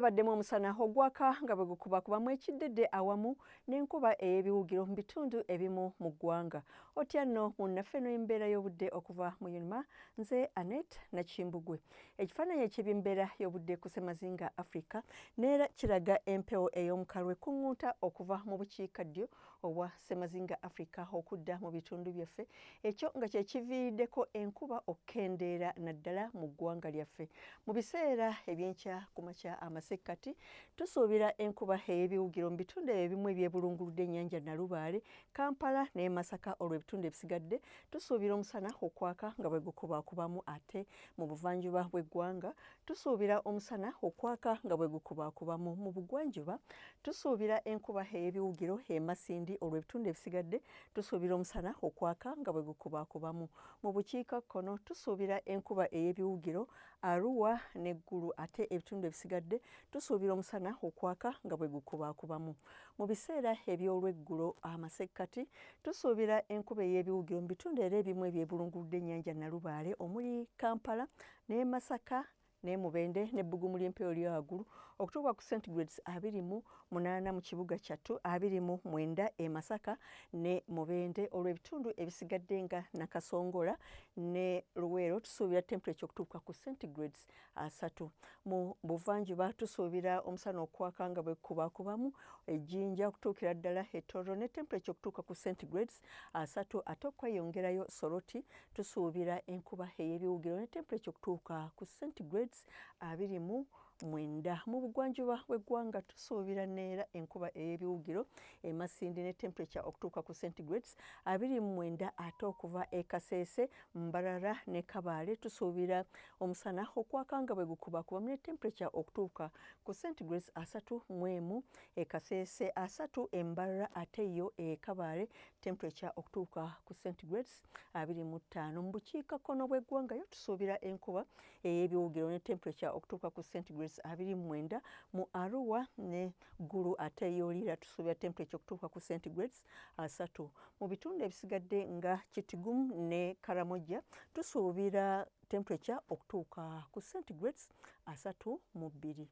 Baddemu omusana ogwaka nga bwe gukubakubamu ekiddedde awamu n'enkuba ey'ebiwugiro mu bitundu ebimu mu ggwanga. Otya nno munnaffe n'embeera y'obudde okuva mu UNMA, nze Annette Nakimbugwe. Ekifaananyi eky'ebyembeera y'obudde ku Ssemazinga Africa neera kiraga empewo ey'omukalwe kuŋŋunta okuva mu bukiikaddyo obwa Ssemazinga Africa okudda mu bitundu byaffe, ekyo nga kye kiviiriddeko enkuba okukendeera naddala mu ggwanga lyaffe. Mu biseera ebyenkya ku makya amasekkati tusuubira enkuba ey'ebiwugiro mu bitundu ebimu ebyebulunguludde ennyanja Nalubaale, Kampala ne Masaka. Olw'ebitundu ebisigadde tusuubira omusana okwaka nga bwe gukubaakubamu, ate mu buvanjuba bw'eggwanga tusuubira omusana okwaka nga bwe gukubaakubamu. Mu bugwanjuba tusuubira enkuba ey'ebiwugiro e Masindi, olw'ebitundu ebisigadde tusuubira omusana okwaka nga bwe gukubaakubamu. Mu bukiikakkono tusuubira enkuba ey'ebiwugiro Arua ne Ggulu, ate ebitundu ebisigadde tusuubira omusana okwaka nga bwe gukubaakubamu. Mu biseera eby'olweggulo amasekkati tusuubira enkuba ey'ebiwugiro mu bitundu era ebimu ebyebulunguludde ennyanja Nalubaale omuli Kampala ne Masaka ne Mubende n'ebbugumu ly'empewo lya waggulu okutuuka ku centigrades 28 mu kibuga Kyattu, 29 e Masaka ne Mubende. Olw'ebitundu ebisigadde nga Nakasongola ne Luweero tusuubira temperature okutuuka ku centigrades 30. Mu buvanjuba tusuubira omusana okwaka nga bwe gukubaakubamu ejjinja okutuukira ddala e Tororo ne temperature okutuuka ku centigrades 30, ate okweyongerayo Soroti tusuubira enkuba ey'ebiwugiro ne temperature okutuuka ku centigrades 29. Mu bugwanjuba bw'eggwanga tusuubira neera enkuba ey'ebiwugiro e Masindi ne temperature okutuuka ku centigrades 29, ate okuva e Kasese, Mbarara ne Kabaale tusuubira omusana okwaka nga bwe gukubaakubamu ne temperature okutuuka ku centigrades 31 e Kasese, 30 e Mbarara, ate yo e Kabaale temperature okutuuka ku centigrades 25. Mu bukiikakkono bw'eggwanga yo tusuubira enkuba ey'ebiwugiro ne temperature okutuuka ku centigrades 29 mu Arua ne Ggulu, ate yo Lira tusuubira temperature okutuuka ku centigrades 30. Mu bitundu ebisigadde nga Kitgum ne Karamoja tusuubira temperature okutuuka ku centigrades 32.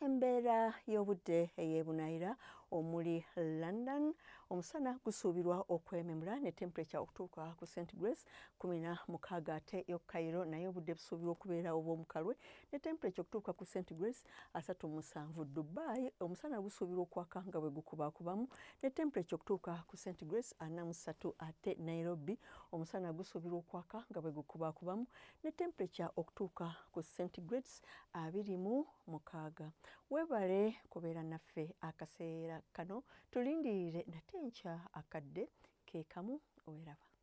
Embeera y'obudde ey'ebunaayira omuli London, omusana gusuubirwa okwememula ne temperature okutuuka ku centigrades 16, ate yo Cairo naye obudde busuubirwa okubeera obw'omukalwe ne temperature okutuuka ku centigrades 37. Dubai omusana gusuubirwa okwaka nga bwe gukubaakubamu ne temperature okutuuka ku centigrades 43, ate Nairobi omusana gusuubirwa okwaka nga bwe gukubaakubamu ne temperature okutuuka ku centigrades 26. Weebale kubeera naffe akaseera kano, tulindirire nate enkya akadde ke kamu. Weeraba.